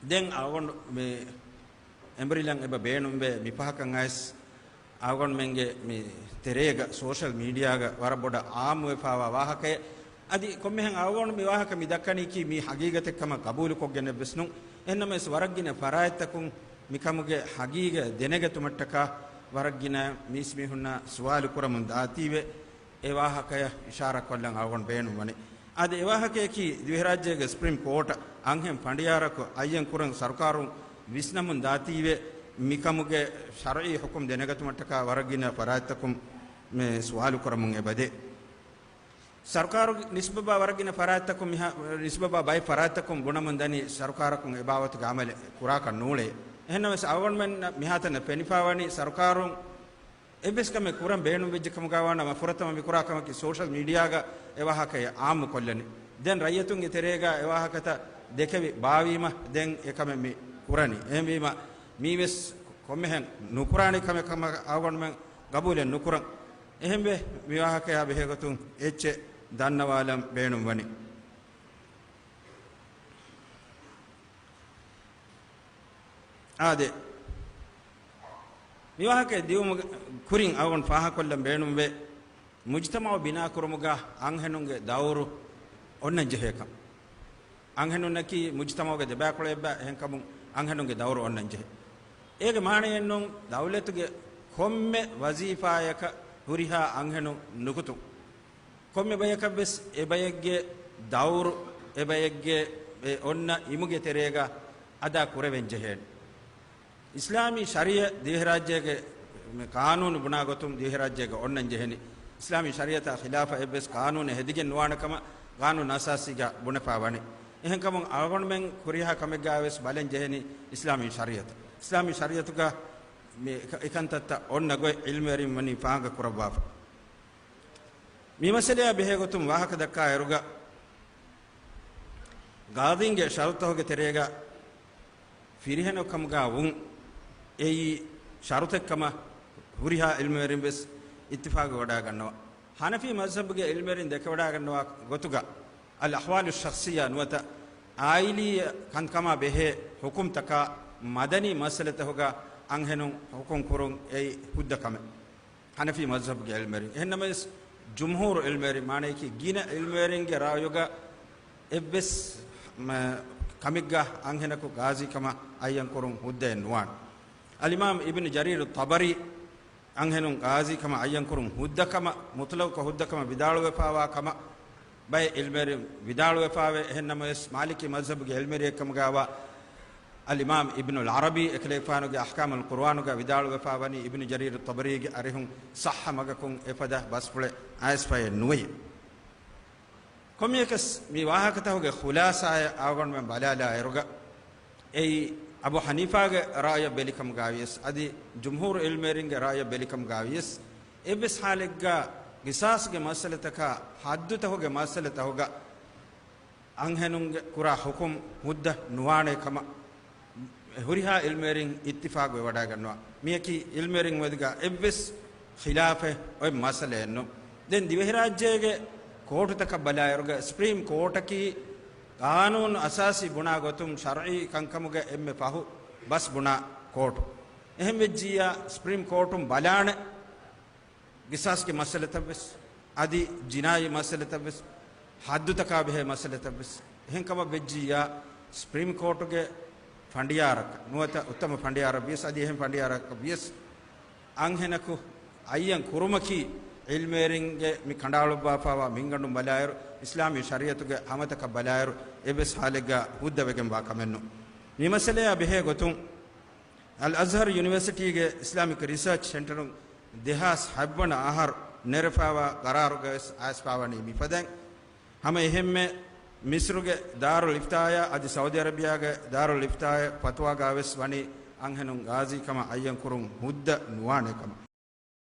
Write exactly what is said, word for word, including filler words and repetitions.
ދެން އަޅުގަނޑު މި އެނބުރިލަން އެބަ ބޭނުންވޭ މި ފަހަކަށް އައިސް، އަޅުގަނޑުމެންގެ މި ތެރޭގަ ސޯޝަލް މީޑިއާގަ ވަރަށް ބޮޑަށް އާއްމުވެފާވާ ވާހަކައެއް. އަދި ކޮންމެހެން އަޅުގަނޑު މި ވާހަކަ މި ދައްކަނީކީ މީ ހަގީގަތެއްކަމަށް ގަބޫލުކޮށްގެނެއްވެސް ނޫން. އެހެންނަމަވެސް ވަރަށް ގިނަ ފަރާތްތަކުން މިކަމުގެ ހަގީގަތް ދެނެގަތުމަށްޓަކާ ވަރަށް ގިނަ މީސްމީހުންނާ ސުވާލު ކުރަމުން ދާތީވެ، އެ ވާހަކަޔަށް އިޝާރާތް ކޮށްލަން އަޅުގަނޑު ބޭނުންވަނީ. އަދި އެ ވާހަކަޔަކީ ދިވެހިރާއްޖޭގެ ސްޕްރީމް ކޯޓަށް އަންހެން ފަނޑިޔާރަކު އައްޔަން ކުރަން ސަރުކާރުން ވިސްނަމުން ދާތީވެ، މިކަމުގެ ޝަރުޢީ ޙުކުމް ދެނެގަތުމަށްޓަކާ ވަރަށް ގިނަ ފަރާތްތަކުން މި ސުވާލު ކުރަމުން އެބަދޭ. ސަރުކާރު ނިސްބަތްވާ ވަރަށް ގިނަ ފަރާތްތަކުން މިހާ، ނިސްބަތްވާ ބައެއް ފަރާތްތަކުން ބުނަމުން ދަނީ ސަރުކާރަކުން އެ ބާވަތުގެ އަމަލެއް ކުރާކަށް ނޫޅޭ. އެހެންނަމަވެސް އަޅުގަނޑުމެންނަށް މިހާތަނަށް ފެނިފާވަނީ ސަރުކާރުން އެއްވެސް ކަމެއް ކުރަން ބޭނުންވެއްޖެ ކަމުގަ ވާނަމަ، ފުރަތަމަ މި ކުރާ ކަމަކީ ސޯޝަލް މީޑިއާގަ އެ ވާހަކަޔަށް އާއްމު ކޮށްލަނީ. ދެން ރައްޔިތުންގެ ތެރޭގަ އެ ވާހަކަތައް ދެކެވި ބާވީމަ، ދެން އެ ކަމެއް މި ކުރަނީ. އެހެންވީމަ، މީވެސް ކޮންމެހެން ނުކުރާނެ ކަމެއް ކަމަށް އަޅުގަނޑުމެން ގަބޫލެއް ނުކުރަން. އެހެންވެ، މި ވާހަކަޔާ ބެހޭގޮތުން އެއްޗެއް ދަންނަވާލަން ބޭނުންވަނީ. އާދެ، މި ވާހަކަ ދިއުމުގެ ކުރިން އަޅުގަނޑު ފާހަގަކޮށްލަން ބޭނުންވޭ، މުޖުތަމަޢު ބިނާކުރުމުގަ އަންހެނުންގެ ދައުރު އޮންނަންޖެހޭކަން. އަންހެނުންނަކީ މުޖުތަމަޢުގެ ދެބައިކުޅަ އެއްބަ، އެހެންކަމުން އަންހެނުންގެ ދައުރު އޮންނަންޖެހޭ. އޭގެ މާނައެއްނޫން ދައުލަތުގެ ކޮންމެ ވަޒީފާޔަކަށް ހުރިހާ އަންހެނުން ނުކުތުން. ކޮންމެ ބަޔަކަށްވެސް އެބައެއްގެ ދައުރު، އެބައެއްގެ އެ އޮންނަ އިމުގެ ތެރޭގަ އަދާ ކުރެވެން ޖެހޭނެ. އިސްލާމީ ޝަރީޢަތް ދިވެހިރާއްޖޭގެ މި ޤާނޫނު ބުނާ ގޮތުން ދިވެހިރާއްޖޭގަ އޮންނަން ޖެހެނީ. އިސްލާމީ ޝަރީޢަތާ ޚިލާފަށް އެއްވެސް ޤާނޫނެއް ހެދިގެން ނުވާނެ ކަމަށް ޤާނޫނު އަސާސީގަ ބުނެފާ ވަނީ. އެހެންކަމުން އަޅުގަނޑުމެން ހުރިހާ ކަމެއްގައިވެސް ބަލަން ޖެހެނީ އިސްލާމީ ޝަރީޢަތަށް. އިސްލާމީ ޝަރީޢަތުގަ މި އެކަންތައްތައް އޮންނަ ގޮތް ޢިލްމުވެރިން ވަނީ ފާހަގަ ކުރައްވާފަ. މި މައްސަލަޔާ ބެހޭގޮތުން ވާހަކަ ދައްކާ އިރުގަ، ގާޟީންގެ ޝަރުޠުތަކުގެ ތެރޭގަ ފިރިހެނަކު ކަމުގަ ވުން އެއީ ޝަރުޠެއްކަމަށް ހުރިހާ ޢިލްމުވެރިން ވެސް އިއްތިފާޤުވެވަޑައިގަންނަވާ. ޙަނަފީ މަޒްހަބުގެ ޢިލްމުވެރިން ދެކެވަޑައިގަންނަވާ ގޮތުގަ، އަލް އަޙްވާލު ޝަޚްޞިއްޔާ ނުވަތަ ޢާއިލީ ކަންކަމާ ބެހޭ ޙުކުމްތަކާ މަދަނީ މައްސަލަތަކުގަ އަންހެނުން ޙުކުމް ކުރުން އެއީ ހުއްދަ ކަމެއް. ޙަނަފީ މަޒްހަބުގެ ޢިލްމުވެރިން. އެހެންނަމަވެސް، ޖުމްހޫރު ޢިލްމުވެރިން، މާނަޔަކީ ގިނަ ޢިލްމުވެރިންގެ ރާޔުގަ އެއްވެސް މަ-، ކަމެއްގަ އަންހެނަކު ޤާޟީކަމަށް އައްޔަންކުރުން ހުއްދައެއް ނުވާނެ. އަލްއިމާމް އިބްނު ޖަރީރު ޠަބަރީ އަންހެނުން ޤާޟީކަމަށް އައްޔަންކުރުން ހުއްދަކަމަށް، މުޠްލަޤު ހުއްދަކަމަށް ވިދާޅުވެފާވާ ކަމަށް ބައެއް ޢިލްމުވެރިން ވިދާޅުވެފާވޭ. އެހެންނަމަވެސް، މާލިކީ މަޒްހަބުގެ ޢިލްމުވެރިއެއްކަމުގައިވާ އަލްއިމާމް އިބްނުލް ޢަރަބީ އެކަލޭގެފާނުގެ އަޙްކާމުލް ޤުރުއާނުގަ ވިދާޅުވެފާވަނީ، އިބްނު ޖަރީރު ޠަބަރީގެ އަރިހުން ޞައްޙަ މަގަކުން އެފަދަ ބަސްފުޅެއް އައިސްފައެއް ނުވެޔޭ. ކޮންމެއަކަސް މި ވާހަކަތަކުގެ ޚުލާޞާއަށް އަޅުގަނޑުމެން ބަލާލާ އިރުގަ، އެއީ އަބޫ ޙަނީފާގެ ރާޔަށް ބެލިކަމުގައިވިޔަސް، އަދި ޖުމްހޫރު ޢިލްމުވެރިންގެ ރާޔަށް ބެލިކަމުގައިވިޔަސް، އެއްވެސް ޙާލެއްގަ ޤިޞާޞްގެ މައްސަލަތަކާ ޙައްދުތަކުގެ މައްސަލަތަކުގަ އަންހެނުންގެ ކުރާ ޙުކުމް ހުއްދަ ނުވާނެ ކަމަށް ހުރިހާ ޢިލްމުވެރިން އިއްތިފާޤުވެވަޑައިގަންނަވާ. މިޔަކީ ޢިލްމުވެރިން މެދުގަ އެއްވެސް ޚިލާފެއް އޮތް މައްސަލައެއް ނޫން. ދެން ދިވެހިރާއްޖޭގެ ކޯޓުތަކަށް ބަލާއިރުގަ، ސްޕްރީމް ކޯޓަކީ ޤާނޫނު އަސާސީ ބުނާ ގޮތުން ޝަރުޢީ ކަންކަމުގެ އެންމެ ފަހު ބަސް ބުނާ ކޯޓު. އެހެންވެއްޖިއްޔާ، ސްޕްރީމް ކޯޓުން ބަލާނެ ޤިޞާޞްގެ މައްސަލަތައްވެސް، އަދި ޖިނާއީ މައްސަލަތައްވެސް، ޙައްދުތަކާ ބެހޭ މައްސަލަތައްވެސް. އެހެންކަމަށް ވެއްޖިއްޔާ، ސްޕްރީމް ކޯޓުގެ ފަނޑިޔާރަކަށް ނުވަތަ އުއްތަމަ ފަނޑިޔާރަށް ވިޔަސް، އަދި އެހެން ފަނޑިޔާރަކަށް ވިޔަސް، އަންހެނަކު އައްޔަން ކުރުމަކީ، ޢިލްމުވެރިންގެ މި ކަނޑައަޅުއްވާފާވާ މިންގަނޑުން ބަލާއިރު، އިސްލާމީ ޝަރީޢަތުގެ ހަމަތަކަށް ބަލާއިރު، އެއްވެސް ޙާލެއްގަ ހުއްދަވެގެންވާ ކަމެއްނު. މި މައްސަލަޔާ ބެހޭ ގޮތުން، އަލް އަޒްހަރު ޔުނިވަރސިޓީގެ އިސްލާމިކް ރިސާޗް ސެންޓަރުން ދެހާސް ހަތްވަނަ އަހަރު ނެރެފާވާ ގަރާރުގަވެސް އައިސްފާވަނީ މިފަދައިން. ހަމަ އެހެންމެ، މިސްރުގެ ދާރުލް އިފްތާއާ އަދި ސައުދީ އަރަބިޔާގެ ދާރުލް އިފްތާއެއް ފަތުވާގަވެސް ވަނީ އަންހެނުން ގާޒީ ކަމަށް އައްޔަން ކުރުން ހުއްދަ ނުވާނެ ކަމަށް.